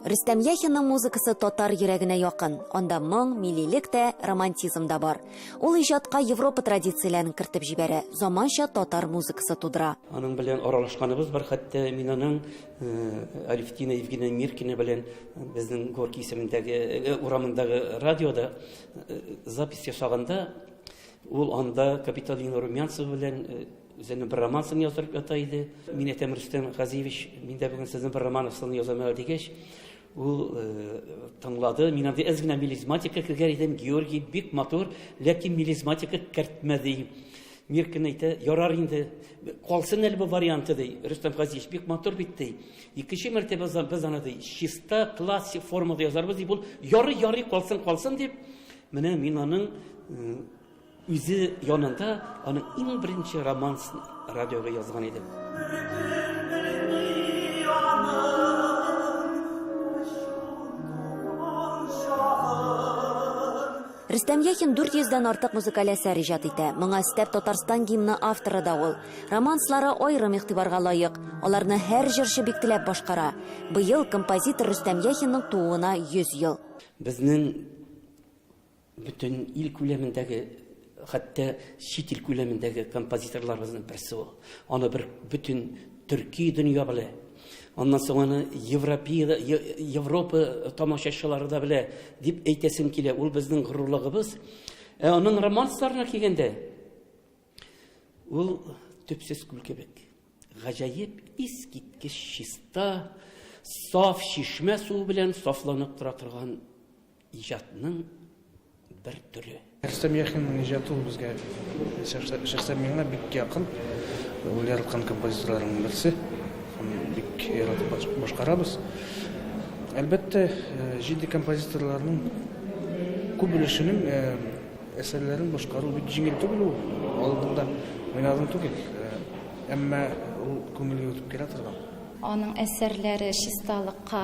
Рөстәм Яхинның музыкасы татар йөрәгенә якын. Анда моң, миллилек тә, романтизм да бар. Ул иҗатка Европа традицияләрен кертеп җибәрә, заманча татар музыкасы тудыра. Аның белән аралашканыбыз бар, хәтта мин аның Алевтина Евгеньевна Миркина белән безнең Горький исемендәге урамындагы радиода запись ясаганда, ул анда Капитолина Румянцева белән үзенең бер романсын яздырып ята иде. Мин әйтәм, Рөстәм Газиевич, мин дә бүген сезнең бер романыгызны язам әле дигәч, ул тыңлады. Мин анда әз генә мелизматика кергән идем. Георгий бик матур, ләкин мелизматика кертмә ди. Миркин әйтә, ярар инде, калсын әле бу варианты ди. Рөстәм Газиевич бик матур бит ди. Икенче мәртәбә без аны ди, чиста классик формада язарбыз ди. Бул ярый, ярый, калсын, калсын дип. Менә мин аның үзе янында аның иң беренче романсын радиога язган идем. Рөстәм Яхин 400 дән артык музыкаль әсәр иҗат итә. Моңа өстәп Татарстан гимны авторы да ул. Романслары аерым игътибарга лаек. Аларны һәр җырчы бик теләп башкара. Быел композитор Рөстәм Яхинның тууына 100 ел. Безнең бөтен ил күләмендәге, хәтта чит ил күләмендәге композиторларыбызның берсе ул. Аны бер бөтен төрки дөнья белә. Аннан соң аны Европия, Европа тамашачылары да белә дип әйтәсем килә. Ул безнең горурлыгыбыз. Ә аның романсларына килгәндә, ул төпсез күл кебек. Гаҗәеп, искиткеч чиста, саф чишмә суы белән сафланып тора торган иҗатның бер төре. Рөстәм Яхинның иҗаты ул безгә шәхсән миңа бик якын. Ул яраткан композиторларның берсе. Һәм бик яратып башкарабыз. Әлбәттә, җитди композиторларның күп өлешенең әсәрләрен башкару бик җиңел түгел ул. Алдың да уйнадың түгел. Әмма ул күңелгә үтеп керә торган. Аның әсәрләре чисталыкка,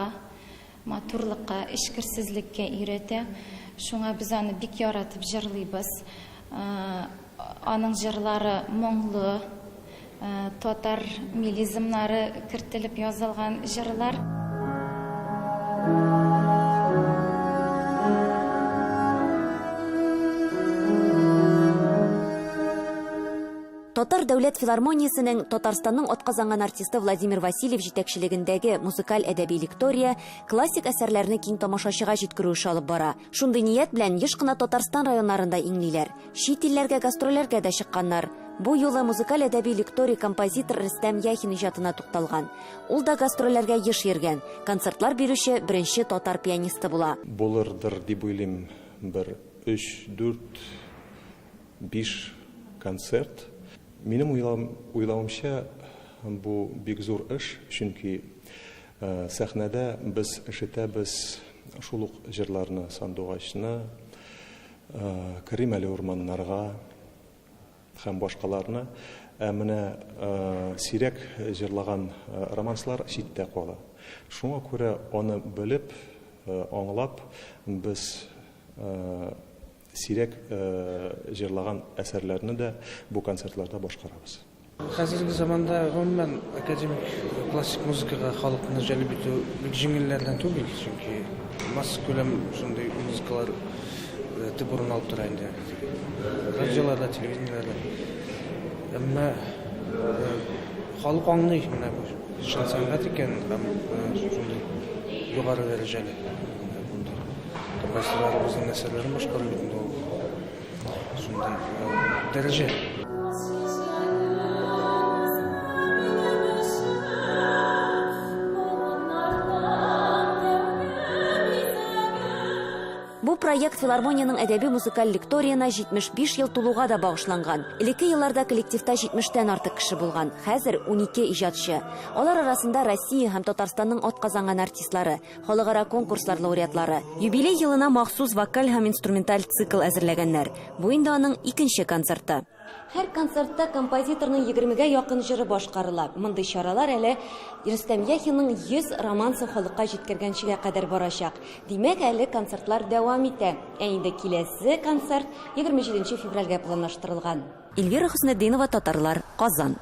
матурлыкка, эчкерсезлеккә өйрәтә. Шуңа без аны бик яратып җырлыйбыз. Аның җырлары моңлы, татар мелизмнары кертелеп язылган җырлар. Татар дәүләт филармониясенең Татарстанның атказанган артисты Владимир Васильев җитәкчелегендәге музыкаль-әдәби лектория классик әсәрләрне киң тамашачыга җиткерү эше алып бара. Шундый ният белән еш кына Татарстан районнарында иңлиләр. Чит илләргә гастрольләргә дә чыкканнар. Бу юлы музыкаль-әдәби лекторий композитор Рөстәм Яхин иҗатына тукталган. Ул да гастрольләргә еш йөргән, концертлар бирүче беренче татар пианисты була. Булырдыр дип уйлыйм, бер өч, дүрт Биш концерт. Минем уйлавымча, бу бик зур эш, чөнки сәхнәдә без ишетәбез шул ук җырларны, Сандугачны, Керим әле урманнарга һәм башкаларны. Ә менә сирәк җырлаган романслар читтә кала. Шуңа күрә аны белеп, аңлап, без Сирәк җырлаган әсәрләрне дә бу концертларда башкарабыз. Хәзерге заманда, гомумән, академик классик музыкага халыкны җәлеп итү бик җиңелләрдән түгел, чөнки массакүләм шундый музыкалар төп урын алып тора инде радиоларда, телевидениеләрдә. Әмма халык аңлый, менә бу чын сәнгать икәнен һәм шундый югары дәрәҗәле. Композиторларыбызның әсәрләрен башкару бит инде ул шундый дәрәҗә. Бу проект филармониянең әдәби-музыкаль лекториена 75 ел тулуга да багышланган. Элекке елларда коллективта 70 тән артык кеше булган, хәзер 12 иҗатчы. Алар арасында Россия һәм Татарстанның атказанган артистлары, Халыкара конкурслар лауреатлары. Юбилей елына махсус вокаль һәм инструменталь цикл әзерләгәннәр. Бу инде аның икенче концерты. Һәр концертта композиторның егермегә якын җыры башкарыла. Мондый чаралар әле Рөстәм Яхинның 100 романсын халыкка җиткергәнчегә кадәр барачак. Димәк, әле концертлар дәвам итә. Ә инде киләсе концерт 27 февральгә планлаштырылган. Эльвира Хөснетдинова, Татарлар, Казан.